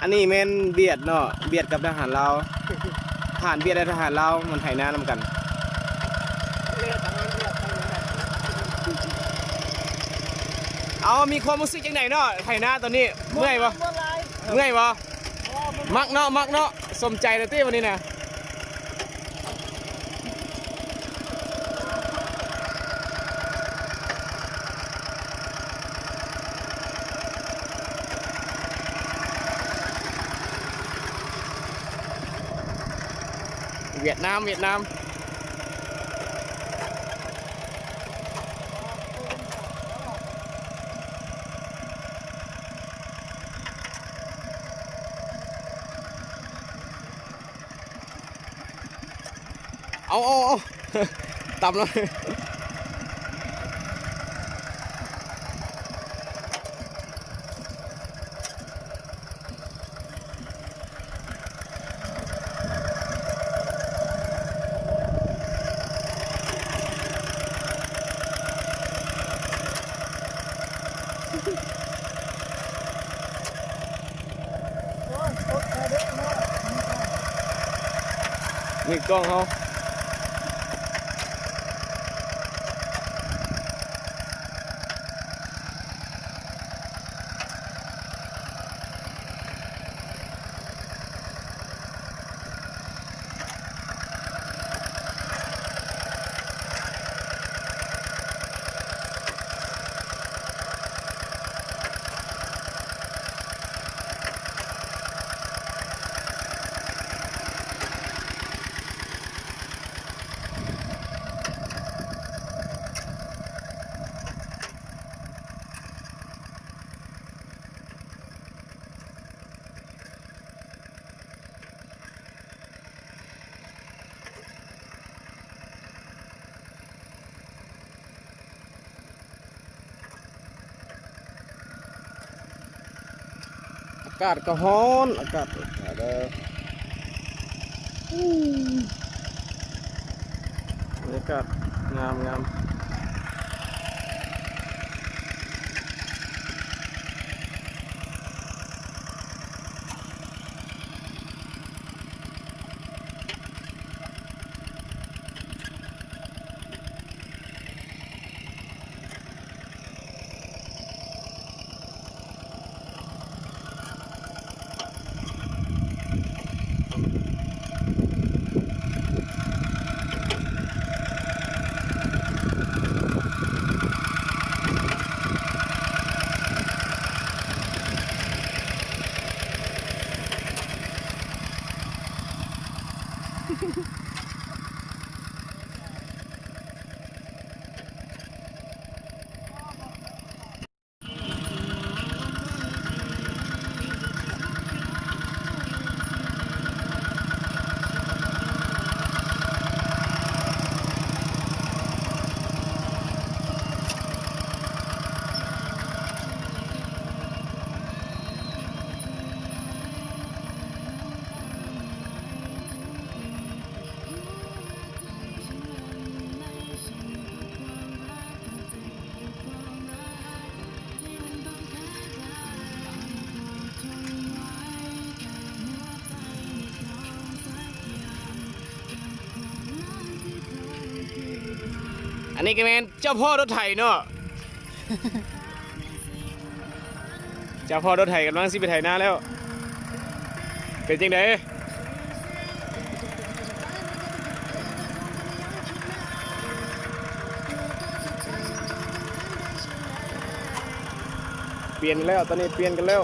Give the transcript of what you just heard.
ອັນນີ້ແມ່ນຫວຽດເນາະ, ຫວຽດກັບທະຫານລາວ. ທະຫານຫວຽດ ແລະ ທະຫານລາວມັນໄຖນານຳກັນ. ເອົາ ມີຄວາມຮູ້ສຶກຈັ່ງໃດເນາະ ໄຖນາຕອນນີ້? ເມື່ອຍບໍ່? ເມື່ອຍບໍ່? ມັກເນາະ ມັກເນາະ. ສົມໃຈແລ້ວຕິວັນນີ້ນະ? ຫວຽດນາມ ຫວຽດນາມ. ເອົາ ເອົາ ເອົາ ຕຳແລ້ວ. ນີ້ກ້ອງເຮົາ. ອາກາດກໍຮ້ອນ ອາກາດ ອາກາດ ເອີ ບັນຍາກາດງາມໆ. ອັນນີ້ກໍແມ່ນເຈົ້າພໍ່ລົດໄຖເນາະ. ເຈົ້າພໍ່ລົດໄຖກຳລັງຊິໄປໄຖນາແລ້ວ ເປັນຈັ່ງໃດ? ປ່ຽນແລ້ວ ຕອນນີ້ປ່ຽນກັນແລ້ວ.